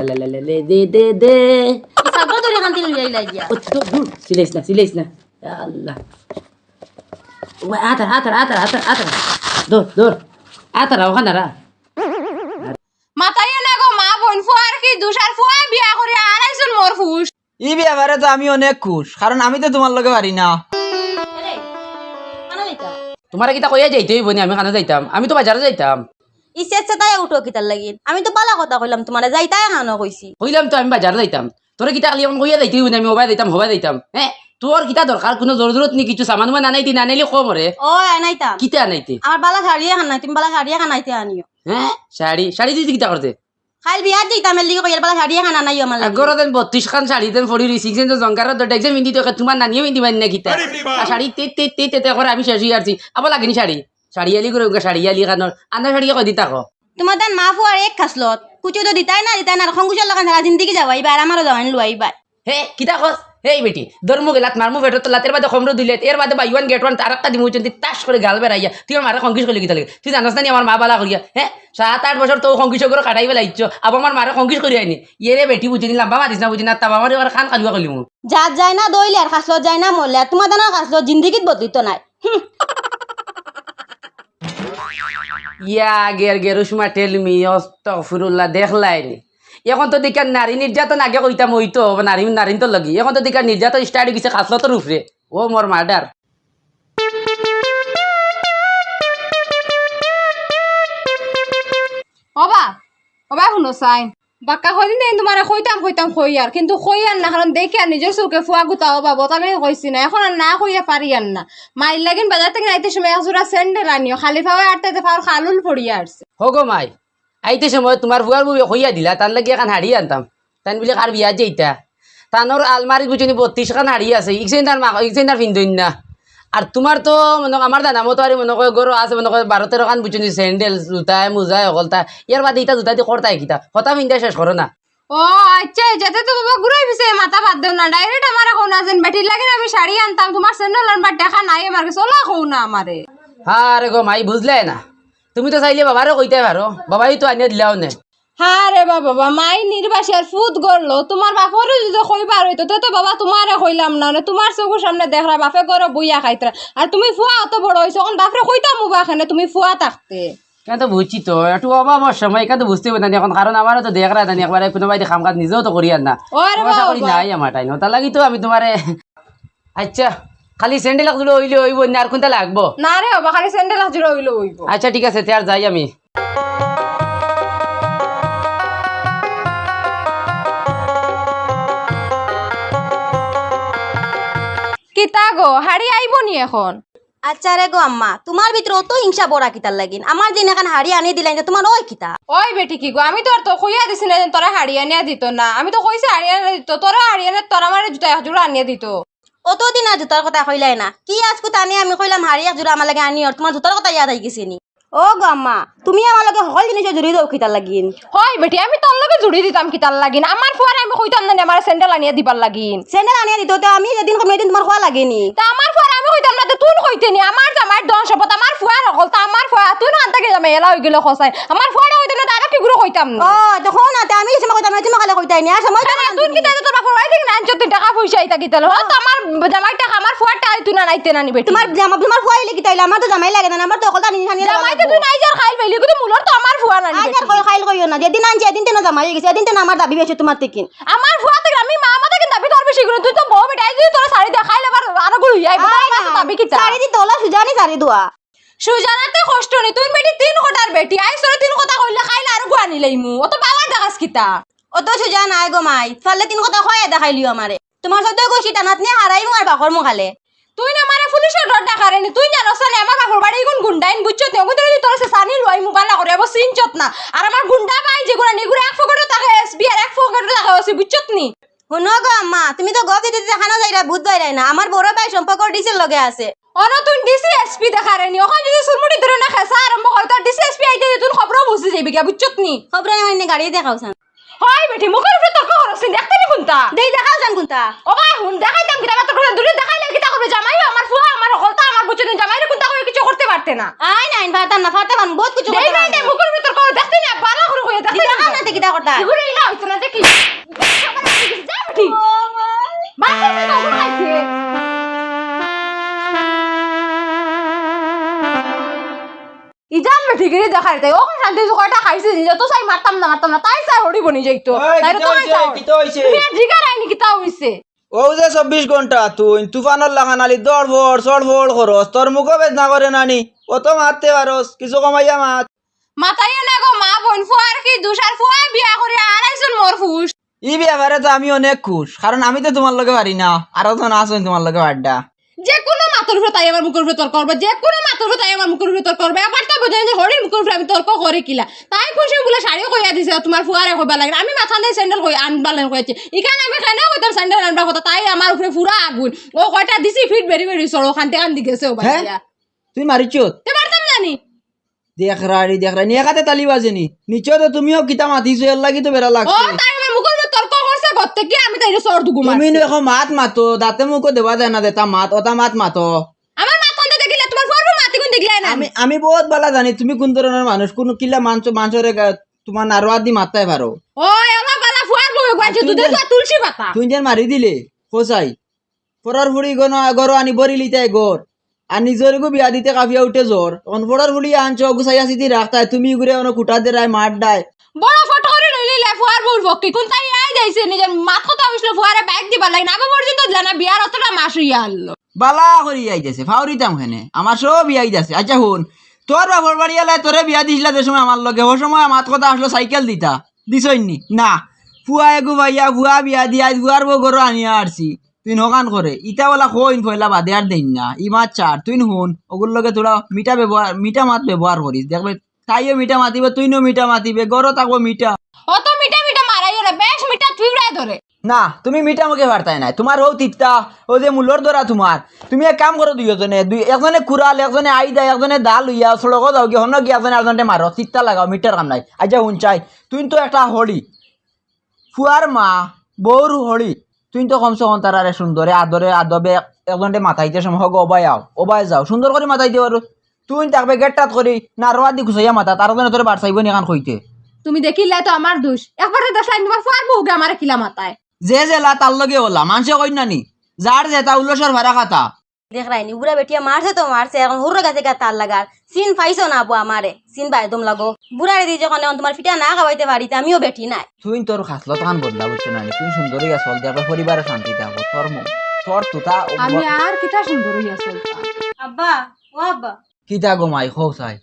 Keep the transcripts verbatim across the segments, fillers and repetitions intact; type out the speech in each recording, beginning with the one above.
লা লা লা লে দে দে দে। ই সাগর ধরে কান্তি লইয়া লাগিয়া। ও, দূর, দূর, সিলাইস না, সিলাইস না। ইয়া আল্লাহ। ও, আতার, আতার, আতার, আতার, আতার। দূর, দূর। আতার, ওখান দাঁড়া। মাতাইও না গো মা, বইন ফুয়ার কি দুষ? আর ফুয়া বিয়া করি আর আইছুন মোর ফুস। ই ব্যাপারে তো আমি অনেক খুশ, কারণ আমি তো তুমার লগে পারি না। আরে, কানো যাইতা? তুমারে কিতা কইয়া যাইতে অইবো নি? আমি কানো যাইতাম? আমি তো বাজারো যাইতাম। ইসে ইসে তাই উঠো কিতার লাগি? আমি তো বালা কথা কইলাম তুমারে, যাইতায় কানো কইছি। কইলাম তো আমি বাজারো যাইতাম। তোরে কিতা খালি অখন কইয়া যাইতে অইবো নি? আমি ওবায় যাইতাম, হবায় যাইতাম। হে, তোর কিতা দরকার? কুনু জরুরত নি কিছু সামান উমান আনাইতে না আনাইলে ক মরে। ও, আনাইতাম। কিতা আনাইতে? আমার বালা শাড়ি এখান নাই, তুমি বালা শাড়ি এখান আইতে আনিও। হে, শাড়ি, শাড়ি দিতে কিতা করতে? কাইল বিয়াত যাইতাম, এর লাগি কইয়ার বালা শাড়ি এখান আনাইও আমার লাগি। আগর দেন বত্রিশ খান শাড়ি দেন ফড়ি রইছে, ইকজেন তো জঙ্কারা তো দেখছে মিন্দি তো তুমার নানিয়ে মিন্দি মাইন না কিতা? আরে বাবা। আর শাড়ি তে তে তে তে তে করে আমি শেষ অইয়া আরছি। আবার লাগেনি শাড়ি। শাড়ি আলি করে উনকা শাড়ি আলি খানোর। আন্দা শাড়ি কই দিতা কো? তুমার দেন মা ফুয়ার এক খাসলত। কুচু তো দিতায় না, দিতায় না, আর খঙ্গুসর লাখান সারা জিন্দেগি যাওয়াইবা, আর আমারও যাওয়াইন লুয়াইবা। হে, কিতা কস? হেই বেটি, ধরমু গেলাত, মারমু পেটর তলাত, এর বাদে কমরো দুইলে, এর বাদে বাই ওয়ান গেট ওয়ান, আর একটা দিমু চুন্দি তাস করে গাল বেড়াইয়া। তুই আমার মারে খঙ্কিস করলি কিতা লাগি? তুই জানস না নি আমার মা বালা করিয়া? হে, সাত আট বছর তো খঙ্কিস করে কাটাই বেলাইছ, আবার আমার মারে খঙ্কিস করি আইনি। ইয়ে রে বেটি, বুঝিনি, লাম্বা মাতিস না, বুঝিনি, আর তাবা মারি ওর খান খালুয়া করলি মু। জাত যায় না দইলে আর খাসলত যায় না মরলে, আর তুমার দানার খাসলত জিন্দেগিত বদলিত নাই। হুম। ইয়া গের গেরুস মা, tell me, আস্তাগফিরুল্লাহ, দেখলায়নি। এখন তো দেখিয়ার নারী নির্যাতন আগে কইতাম অইতো, নারী, নারী তো লাগি। এখন তো দেখিয়ার নির্যাতন start অই গেছে খাসলতর উপরে। ও মোর murder। ওবা, ওবা হুনো চাইন। বাক্কা কয়দিন ধরি তুমারে কইতাম, কইতাম, কইয়ার, কিন্তু কইয়ার না, কারণ দেখিয়ার নিজর চউখে ফুয়া গুতা অবা, বতালে কইছি না, এখন আর না কইয়া পারিয়ার না। মাইর লাগিন বাজার থাকি আইতে সময় এক জোড়া স্যান্ডেল আনিও, খালি পাওয়ে আটতে আটতে পাওর খালুল পড়িয়া আরছে। হগো মাই, আইতে সময় তুমার ফুয়ার বউয়ে কইয়া দিলা, তার লাগি এখান হাড়ি আনতাম। তাইন বুলে কার বিয়াত যাইতা। তানর আলমারিত বুঝছনি বত্রিশ খান হাড়ি আছে, ইকজেন তার মা, ইকজেন তার ফিন্দইন না। আর তুমার তো মনো, আমার জানা মতো আর মনো কয় ঘরো আছে মনো কয় বারো তেরো খান বুঝছনি স্যান্ডেল, জুতায়, মুজায়, হকলতা। এর বাদে ইতা জুতা দি করতায় কিতা? কথা ফিন্দা শেষ করো না। ও আচ্ছা, যাতে তো বাবা ঘুরাই পিছে মাথা বাদ দেও না, direct আমারে কও না যেন বেটির লাগি আমি শাড়ি আনতাম, তুমার স্যান্ডেল আনবার টেকা নাই আমার গেছে, ওলা কও না আমারে। হ্যাঁ রে গো মাই, বুঝলে না, তুমি তো চাইলে বাবারে কইতায় পারো, বাবাই তো আনিয়া দিলাও নে। হ্যাঁ রে বাবা, বাবা, মাই নির্বাসের ফুত গড়লো, তুমার বাপরে যদি কইবার অইতো, তে তো বাবা তুমারে কইলাম না, মানে তুমার চউখর সামনে দেখরা, বাপে ঘরো বইয়া খাইতরা। আর তুমি ফুয়া অত বড় অইছো, এখন বাপরে কইতাম উবা কেনে তুমি ফুয়া থাকতে। কেন তো বুঝছি তো, একটু অভাবর সময়, কেন তো বুঝতে পারি না এখন, কারণ আমারও তো দেখরা জানি একবারে কুনু বাড়িতে কাম কাজ নিজেও তো করিয়ার না। ওরে পয়সা করি বাবা। নাই আমার টাইম, তার লাগি তো আমি তুমারে আচ্ছা, খালি স্যান্ডেল এক জোড়া অইলে অইবো নি, আর কুনতা লাগবো? না রে বাবা, খালি স্যান্ডেল এক জোড়া অইলে অইবো। আচ্ছা, ঠিক আছে, তে আর যাই আমি। কিতা গো, হাড়ি আইবো নি এখন? আচ্ছা রে গো আম্মা, তুমার ভিতরে অত হিংসা বড়া কিতার লাগিন? আমার দিন এখন হাড়ি আনি দিলাইন, তুমার ওই কিতা? ওই বেটি কি গো, আমি তো আর তো কইয়া দিছি না যে তোরা হাড়ি আনিয়া দিত না, আমি তো কইছি হাড়ি আনিয়া দিত, তোরা হাড়ি আনিয়া তোরা আমারে জুতা এক জোড়া আনিয়া দিত। অতদিন আর জুতার কথা কইলায় না। কি আজকু তানে আমি কইলাম, "হাড়ি এক জোড়া আমার লাগি আনিও," আর তুমার জুতার কথা ইয়াদ আই গেছে নি? ও গো আম্মা, তুমি আমার লগে হকল জিনিসে জুড়ি দেও কিতার লাগিন? হয় বেটি, আমি তোর লগে জুড়ি দিতাম কিতার লাগিন? আমার ফুয়ারে আমি কইতাম না নি আমার স্যান্ডেল আনিয়া দিবার লাগিন? স্যান্ডেল আনিয়া দিত, তে আমি যেদিন কমি এদিন তুমার কওয়া লাগে নি। তা আমার ফুয়ারে আমি কইতাম না, তে তুই কইতে নি? আমার জামাইর ধন সম্পদ, আমার ফুয়ার হকলতা, আমার ফুয়া, তুই না আনতা কি জামাই এলা অই গেল কসাই। আমার ফুয়ারে কইতাম না, তে আর কি গুরু কইতাম না। ও, তো কও না, তে আমি এই সময় কইতাম না, তুমি খালি কইতাই নি, আর সময় আরে, তুই কিতা তোর বাপর বাড়ি থাকি না আনছত, তুই টেকা পয়সা ইতা কিতা লো? ও। তো আমার জামাইর টেকা, আমার ফুয়ার টেকা তুই না নাইতে না নি বেটি। তুমার জামা, তুমার ফুয়া অইলে কিতা অইলো? আমার তো জামাই লাগে না, আমার তো হকলতা নিশানি জামাই তো তুই নাই যার খাইল পাইলি, কিন্তু মূলত তো আমার ফুয়া না নি আজ বেটি। আর কই খাইল কইও না, যেদিন আনছি, এদিন তেন জামাই অই গেছে, এদিন তেন আমার দাবি বেশি তুমার থেকে। আমার ফুয়া থেকে আমি মা মাথা কিন্তু দাবি তোর বেশি গুরু, তুই তো বউ বেটা, এই যদি তোরা শাড়ি দেখাইলে আবার আরো গুরু হইয়া আইবো, আয় তোর না, দাবি কিতা? শাড়ি দিতে হলো সুজানি শাড়ি দোয়া। সুজানাতে কষ্ট নেই, তুই বেটি তিন কোটার বেটি, আইস তোরে তিন কথা কইলে খাইলে আরো গুয়া নিলাইমু, অত বালা দেখাস কিতা? অত সুজা নাই গো মাই, পারলে তিন কথা কয়ে দেখাইলিও আমারে। তুমার সদ্য গোষ্ঠী টানাত নিয়ে হারাইমু আর বাকর মুখালে। তুই না আমারে পুলিশর ডর দেখারে নি, তুই জানোস না নি আমার বাপর বাড়ি ইগুন গুন্ডাইন, বুঝছত নি? ওগুন ধরে তোর সে সানি লই মোবাইল না করে, এবার চিনছত না। আর আমার গুন্ডা ভাই যেগুলা নি, এগুলা এক পকেটে থাকে এসপি আর এক পকেটে থাকে ওসি, বুঝছত নি? হুনো গো আম্মা, তুমি তো গপ দিতে দেখানো যাইরা, বুঝ যাইরাই না। আমার বড় ভাই সম্পর্ক ডিসির লগে আছে। অন তুই ডিসি এসপি দেখারে নি, ওখানে যদি সুরমুটি ধরে না খেসা আরম্ভ করে, তোর ডিসি এসপি আইতে তুই খবরও বুঝি যাইবি গিয়া, বুঝছত নি? খবর আমি গাড়ি দেখাও সান। হয় বেটি, মুখর উপরে তর্ক করছিস, দেখতে নি কুনটা? দেই দেখাও জান কুনটা? ও ভাই, হুন, দেখাইতাম কিতা, তোর দূরে দেখাইলে কিতা করবে? জামাই আমার ফুয়া, আমার হকলতা, আমার বুঝছো নি, জামাইরে কুনটা করে কিছু করতে পারতে না। আই না, আইন পারতাম না, পারতে পারমু, বহুত কিছু দেই করতে নাই, পারমু। দেই, মুখর উপরে তর্ক, দেখতে নি, বালা করে কইয়া, দেখতে নি। দেখাও না, তে কিতা করতা? এগুলো ইলা হইতো না, দেখি। গিরি দেখার তাই, ওখান শান্তি হইছে, কয়টা খাইছে, যত চাই মারতাম না, মারতাম না, তাই চাই হড়ি বনি যাইতো। ওই, তাই কিতা তো হইছে? চাই। কিতা হইছে? তুমি আর জিগার আইনি কিতা হইছে? ও যে চব্বিশ ঘন্টা তুই তুফানর লাখান আলি দড় ফড়, চড় ফড় করস, তোর মুখো বেদনা করে নানি? অত মাততে পারস, কিছু কমাইয়া মাত। মাতাইও না গো মা বইন, ফুয়ার কি দুষ? আর ফুয়া বিয়া করি আর আইছুন মোর ফুস। ই ব্যাপারে তো আমি অনেক খুশ, কারণ আমি তো তুমার লগে পারি না, আরো জন আছইন তুমার লগে পারতা। যে কোনো মাতর উপরে তাই আমার মুখর উপরে তর্ক করবে, যে কোনো মাতর উপরে তাই আমার মুখর উপরে তর্ক করবে। একবার তো বুঝে যে হরির মুখর উপরে আমি তর্ক করি কিলা। তাই খুশি বলে শাড়িও কইয়া দিছে, তুমার ফুয়ারে কইবা লাগে। আমি মাথা দিয়ে স্যান্ডেল কই আনবা লাগে কইছি। ইখান আমি কেন কইতাম স্যান্ডেল আনবার কথা, তাই আমার উপরে পুরা আগুন। ও কয়টা দিছি ফিট বেরি বেরি চড়ো, খান্তে খান্দি গেছে ও হ্যাঁ? বাচ্চা। তুই মারিছ? তে মারতাম জানি। দেখরায় রে, দেখরায় নি, একাতে তালি বাজেনি। নিচে তো তুমিও কিতা মাতিছো, এর লাগি তো বেড়া ও, লাগছে। তাই আমার মুখর উপরে তর্ক করছে, করতে কি আমি তাইরে চড় দুগু তুমি মারছি। নু এখন মাত মাতো, দাঁতে মুখো দেওয়া যায় না, দেতা মাত, ওটা মাত মাতো। আমার মাত কোনটা দেখিলে, তুমার ফুয়ার মাতি কোন দেখিলে না? আমি, আমি বহুত ভালা জানি তুমি কোন ধরনের মানুষ, কোন কিলা মানছো, মানছরে গা-, তুমার নারোয়া দি মাততায় পারো। ও, এলা বালা ফুয়ার বউ, আর গুয়াইছে, তুই দুধে যে, দুয়া তুলসী পাতা। তুই যে মারি দিলে, কোসাই। পরর ফুড়ি গনো-, গরো আনি বরি লিতায় গর। আর নিজর গু বিয়া দিতে কাঁপিয়া উঠে জ্বর। তখন পরর ফুড়ি আনছো, গুছাইয়া সিধি রাখতায়, তুমি গুরে অনো কুটা দেরায়, মার ডায়। বড় ফট করে লইলিলে ফুয়ার বউর পক্ষে, কোন তাই আই যাইছে, নিজর মাত কথা হইছিল ফুয়ারে বাইক দিবার লাগে না, আবার পর্যন্ত দিলা না, বিয়ার অতটা মাস হইয়া আনলো। বালা করি আই যাইছে, ফাউরিতাম খেনে, আমার সব বিয়াই যাচ্ছে। আচ্ছা হুন, তোর বাপর বাড়ি এলায় তোরে বিয়া দিছিলা যে সময় আমার লগে, ও সময় মাত কথা আসলো সাইকেল দিতা, দিছইননি? না, ফুয়া এগু ভাইয়া, ফুয়া বিয়া দি, আইজ ফুয়ার বউ গরো আনিয়া আরছি। তুই নখান করে, ইতা বলা কইন পয়লা বাদে আর দেইন না। ই মাত ছাড়, তুই হুন, ওগুর লগে তোরা মিঠা ব্যবহার, মিঠা মাত ব্যবহার করিস। দেখবে, তাইও মিঠা মাতিবে, তুই নো মিঠা মাতিবে, গরো থাকবো মিঠা। অত মিঠা মিঠা মারাইও না, বেশ মিঠা থুইবড়ায় ধরে। না, তুমি মিঠা মুখে পারতায় নায়। তুমার হউ তিত্তা, ও যে মুলর ধরা তুমার। তুমি এক কাম করো দুইজনে, দুই, একজনে কুড়াল, একজনে আইদা, একজনে দাল লইয়া, সড়কো যাও গিয়া, হনো গিয়া একজনে আরজনরে মারো, তিত্তা লাগাও, মিঠার কাম নাই। আচ্ছা হুন চাই, তুই তো একটা হড়ি। ফুয়ার মা, বউর হড়ি, তুই তো কমসে কম তারারে সুন্দরে, আদরে, আদবে একজনরে মাতাইতে সময় হোক, ওবায় আও, ওবায় যাও, সুন্দর করি মাতাইতে পারো। তুই থাকবে গেটটাত করি, না রোয়া দি খুঁচাইয়া মাতা, তার জন্য তোরে বাড়ছাইব নি এখান কইতে। তুমি দেখিলে তো আমার দোষ। একবার তো দোষ লাইন তুমার ফুয়ার বউকে আমার কিলা মাতায়। যে জেলা তার লগে ওলা, মানষে কইন না নি? যার যেটা উল্লসর ভাড়া খাতা। দেখরায়নি, বুড়া বেটিয়া মারছে তো মারছে, এখন হুরর গাছে গা তার লাগার। চিন পাইছো না আব্বা আমারে, চিন বায়দম লাগো। বুড়ারে দি যখন এখন তুমার ফিটা না খাওয়াইতে পারি, তে আমিও বেটি নায়। তুই তোর খাসলত খান বদলা বুঝছো না নি? তুই সুন্দরী আসল, দেখবে পরিবারে শান্তি থাকবো। তোর মু-, তোর তুতা ও আমি ব- আর কিতা সুন্দরী আসল তা। আব্বা, ও আব্বা। কিতা গো মাই, কও চাই?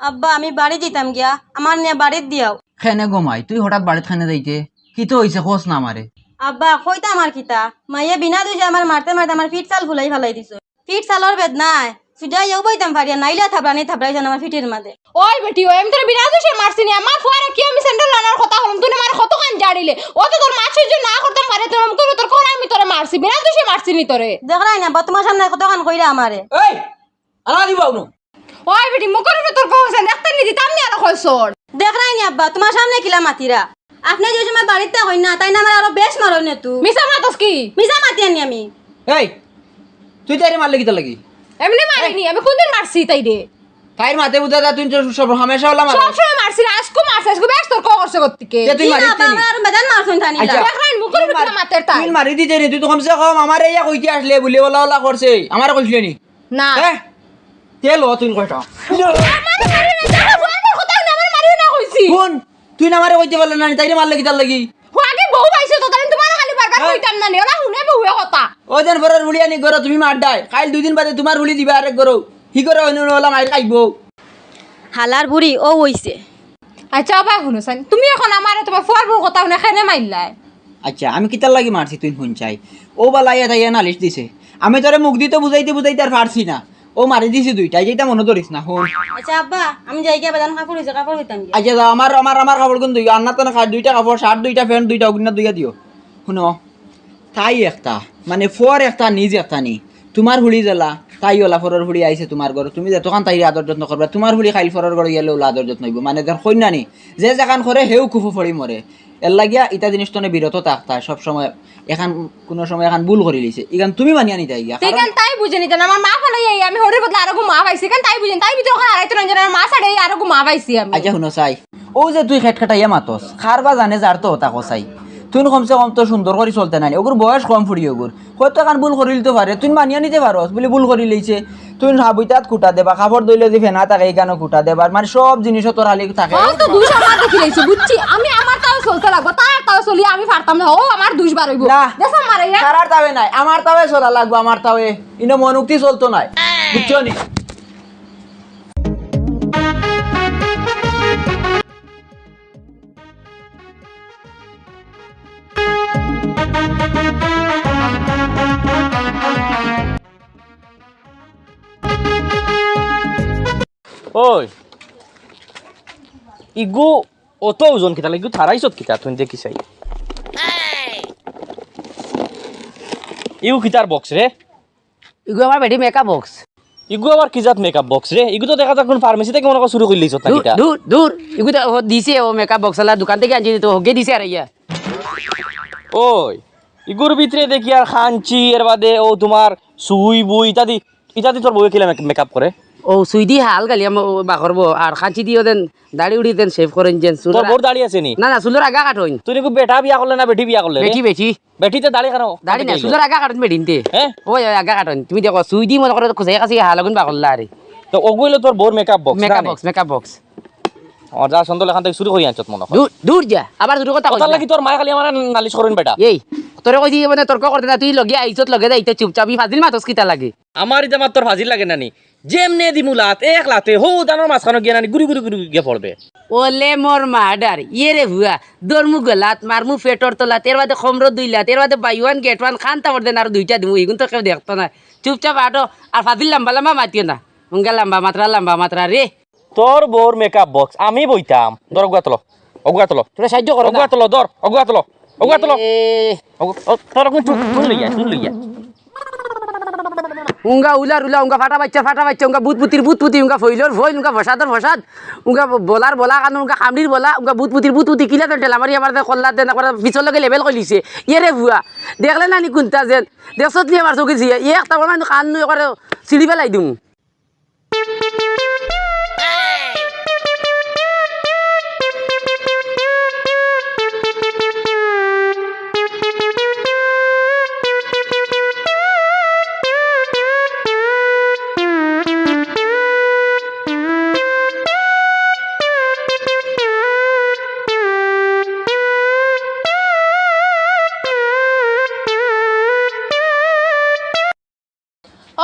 আব্বা, আমি বাড়ি দিতাম গিয়া, আমার নিয়া বাড়িত দিয়াও। কেনে গো মাই, তুই হঠাৎ বাড়িত কেনে যাইতে? কিতা অইছে, কস না আমারে। আব্বা, কইতাম আর কিতা, মাইয়ে বিনা দুষে আমার মারতে মারতে আমার ফিট চাল ফুলাই ফালাই দিছো। ফিট চালর বেদনায় সুজা ইয়েও বইতাম পারিয়া, নাইলে থাবড়ানি থাবড়াইছন আমার ফিটের মাঝে। ওই বেটি, ওই আমি তোরে বিনা দুষে মারছি নি? আমার ফুয়ারে কি আমি স্যান্ডেল আনার কথা কইলাম, তুই আমারে কতখান জাড়িলে। ও তো তোর মাত সহ্য না করতাম পারে, তোর মুখর উপরে তর্ক করে আমি তোরে মারছি, বিনা দুষে মারছি নি তোরে। দেখরায়নি আব্বা, তুমার সামনে কতখান কইরা আমারে। এই, আনা দিবাও নু। ওই বেটি, মুখর উপরে তর্ক করছে, দেখতে নি দিতাম নি আরো কয় চড়। দেখরায়নি আব্বা, তুমার সামনে কিলা মাতিরা। আপনে যে সময় বাড়িত থাকইন না, তাইন আমারে আরো বেশ মারইন তো। মিছা মাতস কি? মিছা মাতিয়ার নি আমি। এই, তুই তাইরে মারলে কিতার লাগি? এমনে মারিনি, আমি কোনদিন মারছি তাইরে? তাইর মাতে বুঝা যা, তুই তো সব হামেশা ওলা মারস। সব সময় মারছি না, আজকু মারছি, আজকু বেশ তর্ক করছে গতিকে। যে তুই ই না, মারিস নি? বাবা, আর বেজান মারছইন তানি। আচ্ছা। দেখরায়নি, মুখর উপরে মাতের তাই। তুই মারি দিতে নি, তুই তো কমসে কম আমারে ইয়া কইতে আসলে বুলে ওলা ওলা করছে, আমারে কইছিলে নি? না। হ্যাঁ? তে ল তুই কয়টা? আমারে মারিও না, দেখো, আমার কথা না, আমারে মারিও না কইছি। হুন, তুই না আমারে কইতে পারলে না, তাইরে মারলে কিতার লাগি? ও আগে বউ পাইছে তো, তাইলে তুমারে খালি বারবার হ্যাঁ। কইতাম না নি, ওলা হুনে বউয়ে কথা। ওই দিন পরর ফুড়ি আনি গরো তুমি মার ডায়, কাইল দুই দিন বাদে তুমার ফুড়ি দিবা আরেক গরো, হি গরো অইন ওলা মাইর খাইবো। হালার বুড়ি ও অইছে। আচ্ছা, ওবা হুনো চাইন, তুমি এখন আমারে তুমার ফুয়ার বউর কথা হুনে কেনে মারলায়? আচ্ছা, আমি কিতার লাগি মারছি তুই হুন চাই। ও বালা ইয়া তাইয়া নালিশ দিছে। আমি তোরে মুখ দি তো বুঝাইতে বুঝাইতে আর পারছি না। ও মারি দিছি দুইটা, যেটা মনো ধরিস না, হুন। আচ্ছা আব্বা, আমি যাই গিয়া বাজান কাপড় অইছে, কাপড় অইতাম গিয়া। আচ্ছা যাও, আমার, আমার, আমার কাপড় গুন ধুইও, আন্নাত না খাই, দুইটা কাপড়, শার্ট দুইটা, প্যান্ট দুইটা, ওগুন না ধুইয়া দিও। হুনো, তাই একটা, মানে ফর একটা, নিজ একটা নি। তুমার ফুড়ি যেলা, তাই ওলা ফরর ফুড়ি আইছে তুমার ঘরো। তুমি যেতখান তাইরে আদর যত্ন করবা, তুমার ফুড়ি কাইল ফরর ঘরো গেলে ওলা আদর যত্ন অইবো। মানে যেন কইন না নি, যে যেখান করে হেউ কুফু ফড়ি মরে। এর লাগিয়া ইতা জিনিস তনে বিরত থাকতা সব সময়। এখান কোনো সময় এখান ভুল করি লিছে, ইখান তুমি মানিয়া নিতায় গিয়া। কারণ ইখান তাই বুঝে নিতা না, আমার মা ফালাই আই, আমি হরির বদলা আরোগু মা পাইছি। ইখান তাই বুঝে, তাই ভিতরে ওখানে আড়াইতে রঞ্জন, আমার মা ছাড়ে আরোগু মা পাইছি আমি। আচ্ছা হুনো চাই, ও যে তুই খেটখেটাইয়া মাতস, খারবা জানে যার তো হতা কসাই। তুই কমসে কম তো সুন্দর করি চলতে নানি, ওগুর বয়স কম ফুড়ি ওগুর। হয়তো এখান ভুল করিল তো পারে, তুই মানিয়া নিতে পারস, বুলি ভুল করি লইছে। তুই হাবুইতাত কুটা দেবা, কাপড় ধইলে দি ফেনা থাকে, ইখানো কুটা দেবার, মানে সব জিনিসও তোর হালি থাকে। ও তো দুষ আমার দেখি লাইছো, বুঝছি। আমি আমার তাও চলতে লাগবো, তার তাও চলি আমি পারতাম না। ও আমার দুষ বার হইব। না। দেখো মারে ইয়া। তারার তাওয়ে নাই, আমার তাওয়ে চলা লাগবো, আমার তাওয়ে। ইনো মনুক্তি চলতো নাই, বুঝছো নি? ওই, ইগু অত ওজন কিতা লাগি? ইগু থারাইছত কিতা? তুই দেখি চাই। ইগু কিতার বক্স রে? ইগু আমার বেটি মেকআপ বক্স। ইগু আবার কি জাত মেকআপ বক্স রে? ইগু তো দেখা যার কোন ফার্মেসি থাকি মনে কর চুরি করিলিছত না দূর, কিতা? দূর, দূর। ইগু তো ও দিছে, ও মেকআপ বক্স আলা দোকান থাকি আনছি, তো হগে দিছে আর ইয়া। ওই, ইগুর ভিতরে দেখি আর খাঞ্চি, এর বাদে ও তোমার সুই বুই ইত্যাদি, ইত্যাদি তোর বউয়ে কিলা মেক-, মেকআপ করে? ও সুই দি হাল গালি আম-, ও বাকরবো, আর খাঞ্চি দি ওদেন দাড়ি উড়ি দেন শেভ করেন যেন চুল তোর আর-, বউর দাড়ি আছে নি? না, না, চুলর আগা কাটইন। তুই ইগু বেটা বিয়া করলে না বেটি বিয়া করলে রে? বেটি, বেটি। বেটিতে দাড়ি কাটো? দাড়ি না, চুলর আগা কাটইন বেটিনতে। হ্যাঁ? ওই, ওই, আগা কাটইন। তুমি দেখো, সুই দি মনে করো, খুঁজে কাছে হালাগুন বাকরলা আরে। তো ওগু অইলো তোর বউর মেকআপ বক্স, মেকআপ না নি? Box, makeup box. আমার যা সন্দেহ এখান থাকি চুরি করি আনছত মনে হয়। দূর, দূর যা, আবার চুরি কথা কইস না। লাগি তোর মায়ে খালি আমার নালিশ করইন বেটা। এই, তোরে কইছি মানে তর্ক করতে না, তুই লগে আইছত লগে যাইতে চুপচাপ, ই ফাজিল মাতস কিতা লাগি? আমার ইতা মাত তোর ফাজিল লাগে না নি? যেমনে দিমু লাত, এক লাতে হউ দানোর মাঝখানো গিয়া নানি গুড়ি গুড়ি গুড়ি গিয়া পড়বে। ওলে মোর মার্ডার, ইয়ে রে ভুয়া, দরমু গলাত, মারমু পেটর তলাত, এর বাদে কমরো দুই লাত, এর বাদে buy one get one খান তাবর দেন আরো দুইটা দিমু, ইগুন তো কেউ দেখতো না। চুপচাপ আটো, আর ফাজিল লম্বা লম্বা মাতিও না। উঙ্গা লম্বা মাতরা, লম্বা মাতরা রে। তোর বউর মেকআপ বক্স আমি বইতাম। ধর অগুয়া তলো, অগুয়া তলো। তোরা সাহায্য করো না। অগুয়া তলো, ধর, অগুয়া তলো, অগুয়া তলো। এ। অগু-, ও, তোর অগুন চুল, চুল লইয়া, চুল লইয়া। উঙ্গা উলা রুলা, উঙ্গা ফাটা বাইচ্চা, ফাটা বাইচ্চা, উঙ্গা বুত পুতির বুত পুতি, উঙ্গা ফইলর ফইল, উঙ্গা ফসাদর ফসাদ, উঙ্গা বলার বলা কানো, উঙ্গা খামড়ির বলা, উঙ্গা বুত পুতির বুত পুতি, কিলা তেন ঠেলা মারি আবার কল্লা দেন, একবার পিছন লগে লেভেল কইলিছে। ইয়ে রে ভুয়া, দেখলে না নি কুন্তা যেন, দেখছত নি আমার চোখে ছিয়া, ইয়ে একটা বলা নি কান নু একবারে ছিঁড়ি ফেলাই দিমু।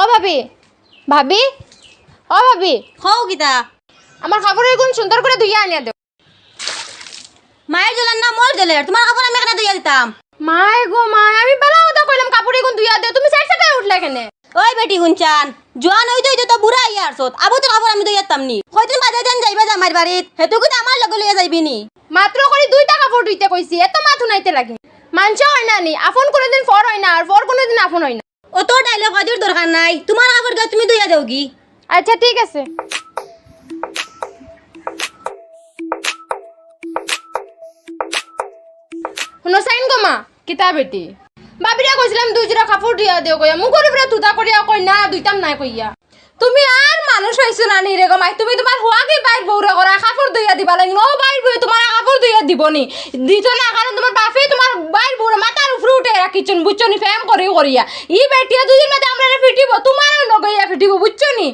ও ভাবি, ভাবি, ও ভাবি। কও কিতা? আমার কাপড় ইগুন সুন্দর করি ধুইয়া আনিয়া দেও। মায়ের জ্বলার না মোর জ্বলের, তোমার কাপড় আমি কেনে ধুইয়া দিতাম? মায় গো মায়, আমি বালা কথা কইলাম কাপড় ইগুন ধুইয়া দেও, তুমি সেট সেটাই উঠলে কেনে? ওই বেটি হুনছান, জোয়ান অইতে অইতে তো বুড়া অইয়া আরছত, আবু তো কাপড় আমি ধুইয়া দিতাম নি। কয়দিন বাদে যেন যাইবা জামাইর বাড়িত, হেতু কিন্তু আমার লগে লইয়া যাইবি নি। মাত্র করি দুইটা কাপড় ধুইতে কইছি, এত মাত হুনাইতে লাগি। মানষে কয় না নি, আফন কোনোদিন ফর অয় না, আর ফর কোনোদিন আফন অয় না। অত ডায়লগ বাজির দরকার নাই, তোমার কাপড় গিয়া তুমি ধুইয়া দেওগি। আচ্ছা, ঠিক আছে। হুনো চাইন গো মা। কিতা বেটি? ভাবিরে কইছিলাম দুই জোড়া কাপড় ধুইয়া দেও কইয়া, মুখর উপরে তুতা করিয়া কয় না, ধুইতাম নায় কইয়া। তুমি আর মানুষ অইছো না নি রে গো মাই, তুমি তোমার হুয়াগি বাইর বউরে করা কাপড় ধুইয়া দিবা লাগি, ও বাইর বউ তোমার কাপড় ধুইয়া দিব নি? দিত না, কারণ তোমার বাপে তোমার বাইর বউরে মাথার উপরে উঠে রাখিছইন, বুঝছো নি? প্রেম করিও করিয়া। ই বেটিয়ে দুদিন বাদে আমরারে ফিটিব, তোমারও লগে ইয়া ফিটিব, বুঝছো নি?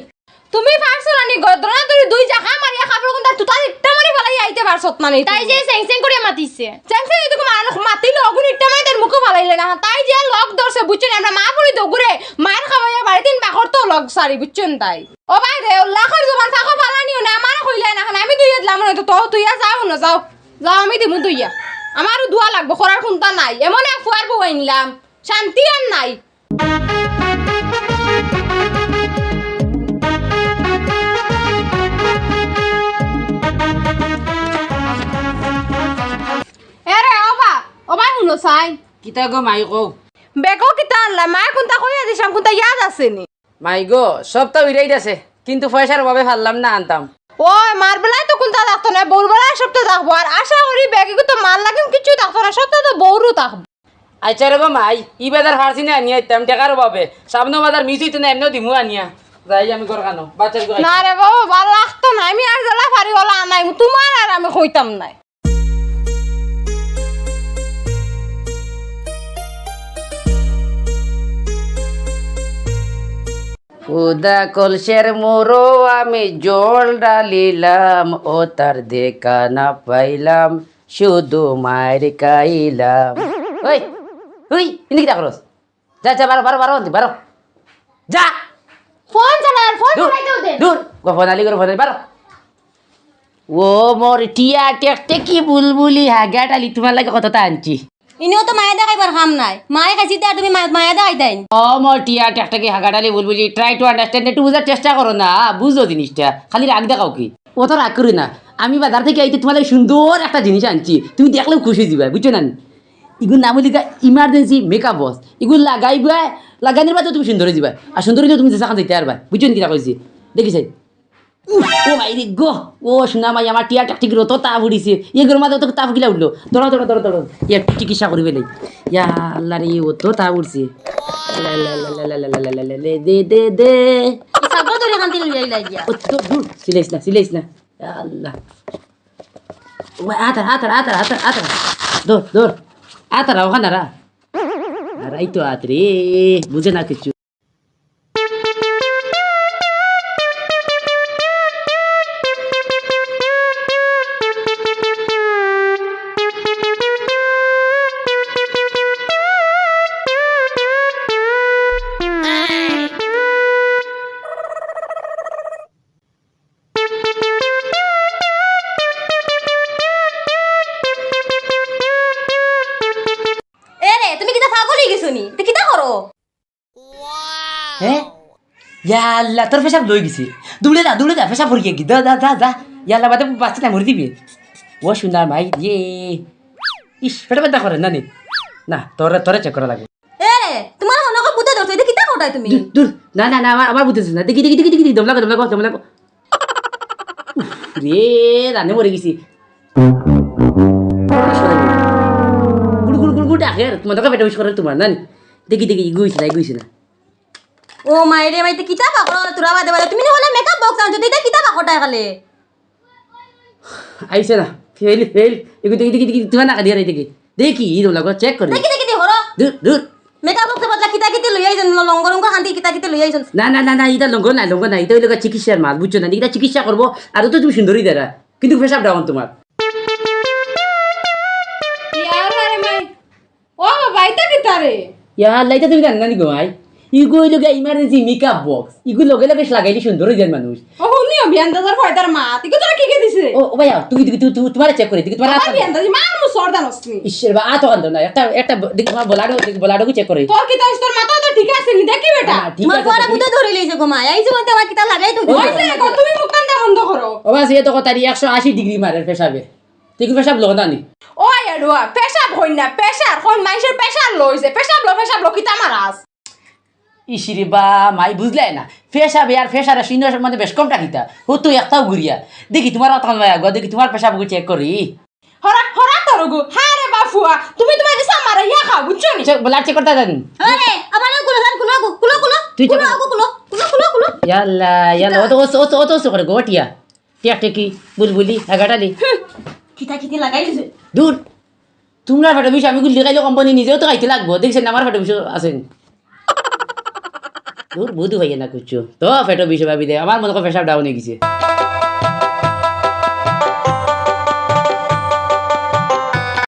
তুমি পারছো না নি গো, দৌড়াদৌড়ি দুই জাগা মারিয়া কাপড় কুন্তা তুতা ইট্টা মারি ফালাই আইতে পারছত না নি? তাই যে সেং সেং করিয়া মাতিছে। সেং সেং এটুকু মাতিল, অগুন ইট্টা মারি তার মুখো ফালাইলে না। তাই যে লগ ধরছে, বুঝছো নি? আমরা মা বুড়ি দগুরে মার খাওয়াইয়া বাড়িত তিন বাকর তো লগ সারি, বুঝছো নি তাই? ও ভাই রে, ও লাখর জবান ফাঁকো ফালানিও না, আমারে কইলে না, আমি দুইয়া দিলাম না, তো তুইয়া যাও না, যাও। যাও, আমি দিমু দুইয়া। আমারও দুয়া লাগবো, করার কুন্তা নাই। এমন এক ফুয়ার বউ আনলাম, শান্তি আর নাই। এরে, ও বা, ও বা, হুনো চাই। কিতা গো মাই কও? বেগো কিতা আনলা? মায়ে কুন্তা কইয়া দিছাম, কুন্তা ইয়াদ আছে নি? মাই গো, সবতা উড়াই গেছে, কিন্তু পয়সার অভাবে পারলাম না আনতাম। ও, মার বেলায় তো কুন্তা থাকতো না, বউর বেলায় সবতা থাকবো। আর আশা করি বেগিগু তো মার লাগিন কিচ্ছু থাকতো না, সবতা তো বউরও থাকবো। আচ্ছা রে গো মাই, ই বাজার ফারছি না আনিয়া ইতাম টেকার অভাবে। সামনো বাজার মিস অইতো না, এমনেও দিমু আনিয়া। যাই আমি ঘর খানো, বাচ্চার ঘর না রে বাবা, ভালা লাগতো না। আমি আর জ্বালা ফারি ওলা আনাইমু, তোমার আর আমি কইতাম নায়। হুদা কলসের মুরো আমি জল ঢালিলাম, ও তার দেখা না পাইলাম, শুধু মায়ের খাইলাম। ওই, ওই, ইনি কিতা করস? যা, যা, বারো, বারো, বারো, বারো। যা। ফোন চালার, ফোন দূর, চালাইতে দে। দূর। গো ফোন আলি করে ফোন আলি, বারো। ও মোর টিয়া টেকটেকি বুলবুলি হাগাটালি, তুমার লাগি কততা আনছি। ইনেও তো মায়া দেখাইবার কাম নাই। মায়া খাইছি তে আর তুমি মা-, মায়া দেখাইতাইন। ও মোর টিয়া টেকটেকি হাগাটালি বুলবুলি, try to understand, একটু বুঝার চেষ্টা করো না, বুঝো জিনিসটা। খালি রাগ দেখাও কি? অত রাগ করি না। আমি বাজার থাকি আইতে তুমার লাগি সুন্দর একটা জিনিস আনছি, তুমি দেখলেও খুশি অইযিবায়, বুঝছো না? ইগুর নাম অইলো গিয়া emergency makeup box। ইগু লাগাইবায়, লাগানির বাদে তুমি সুন্দর অইযিবায়। আর সুন্দর অইলে তুমি যেখান যাইতায় পারবায়। বুঝছো নি কিতা কইছি? দেখি চাই। উফ, ও মাই রে গো, ও সোনা মাই, আমার টিয়া টেকটেকির অত তাপ উঠিছে। ইগুর মাঝে অত তাপ কিলা উঠলো? ধরো, ধরো, ধরো, ধরো। ইয়া, চিকিৎসা করি ফালাই। ইয়া আল্লাহ রে, অত তাপ উঠছে। লে, লে, লে, দে, দে, দে। এই সাবল ধরে এখান থেকে লইয়া আইলা গিয়া। ও তো দূর, সিলাইস না, সিলাইস না। ইয়া আল্লাহ। ও, আতার, আতার, আতার, আতার, আতার। ধর, ধর। আতার, ওখানে রা। আর এই তো আত রে, বুঝে না কিছু। এ রে, তুমি কিতা পাগল অই গেছো নি? তে কিতা করো? হে? ইয়া আল্লাহ, তোর পেশাব লই গেছে। দৌড়ে যা, দৌড়ে যা, পেশাব করি গিয়া। যা, যা, যা, যা। ইয়া আল্লাহ, বাদে বাঁচতে না, মরি দিবে। ও সোনা মাই রে। ইস, পেটে ব্যথা করে না নি? না, তোরে, তোরে check করা লাগবে। এ রে, তুমার মনে হয় ভূতে ধরছে, ইটা কিতা করতায় তুমি? দূর, দূর। না, না, না, আমার, আমার ভূতে ধরছে না। দেখি, দেখি, দেখি, দেখি, দেখি, দম লাগো, দম লাগো, দম লাগো। উফ, রে, রানে মরি গেছি। গুড়, গুড়, গুড়, গুড় ডাকে, তোমার দরকার পেটে wish করে তোমার, না নি? দেখি, দেখি, ইগু অইছে না, ইগু অইছে না। ও মাই রে মাই, তে কিতা পাকড়, তোরা বাদে বাদে, তুমি না বলে makeup box আনছো, তে ইটা কিতা পাকড় তাই খালে? আইছে না, fail, fail। এগু দেখি, দেখি, দেখি, তোমার নাকা দিয়া রাইতে কি? দেখি, ই দম লাগো, check করে। দেখি, দেখি, দেখি, হরো। দূর, দূর। Makeup box বদলা কিতা কিতা লই আইছন, লঙ্গ রঙ্গ হান্তি কিতা কিতা লই আইছন। না, না, না, না, ইটা লঙ্গ না, লঙ্গ না, ইটা অইলো গিয়া চিকিৎসার মাল, বুঝছো না? ইটা চিকিৎসা করবো, আর তো তুমি সুন্দরী দাঁড়া, কিন্তু পেশাব down তোমার। ইয়ার আরে মাই, ও বাবা, ইটা কিতা রে? ইয়া আল্লাহ, ইটা তুমি জানো না নি গো মাই? ইগু অইলো গিয়া emergency makeup box। ইগু লগে লগে লাগাইলে সুন্দর অই যায় মানুষ। ও, হুনি অবি আন্দাজর ফয়দার মাত। ইগু তোরা কে কে দিছে? ও, ও ভাইয়া, তুমি, তুমি, তুমি, তুমি, তোমারে check করে, তুমি তোমার আমার আত বি আন্দাজি, মার মু সর্দা নসনি। ইস রে বা, আত কান্দো না। একটা, একটা ব-, দেখি তোমার blood, দেখি blood check করে। তোর কিতা অইছে, তোর মাথা তো ঠিক আছে নি, দেখি বেটা। হ্যাঁ, ঠিক তোমার আছে, পরে তুমি বুঝে ধরে লইছে গো মাই। এই যে বলতে আমার কিতা লাগাই তুমি? ওই যে গো, তুমি মুখ কান্দা বন্ধ করো। ও বাস, এ তো কথা একশো আশি degree মারের পেশাবে। তুই কি পেশাব লও না নি? ও এডুয়া, পেশাব হইন না, pressure, কোন মানুষের pressure লইছে, পেশাব লো, পেশাব লো, কিতা মারাস? ইসিরে বা, মাই বুঝলে না, পেশাবে আর pressure আর শূন্য মানে বেশ কমটা কিতা? ও তো একটাও ঘুরিয়া। দেখি তোমার আতখান ভাই আগুয়া, দেখি তোমার পেশাব check করি। হরা, হরা তোর গো, হ্যাঁ রে বাফুয়া, তুমি তোমার যে সামারা ইয়া খাও, বুঝছো নি? Check, blood check করতে জানি। আরে, আমার কুলো, কুলো, কুলো, কুলো, কুলো। তুই check কুলো, কর। কুলো, কুলো, কুলো, কুলো। ইয়াল্লা, ইয়াল্লা, কিতা? অত, অত, অত, অত, অত করে গো, টিয়া। টিয়া টেকি, বুলবুলি, হাগাটালি। হুম, কিতা কিতি লাগাই দিছে। দূর। তোমরা ফেটো বিষ আমি গুলি খাইলে কোম্পানি নিজেও তো খাইতে লাগবো। দেখছেন না আমার ফেটো বিষ আছে নি? দূর, বুধু ভাইয়া না করছো। তো ফেটো বিষ ভাবি দে, আমার মনে হয় পেশাব down অই গেছে।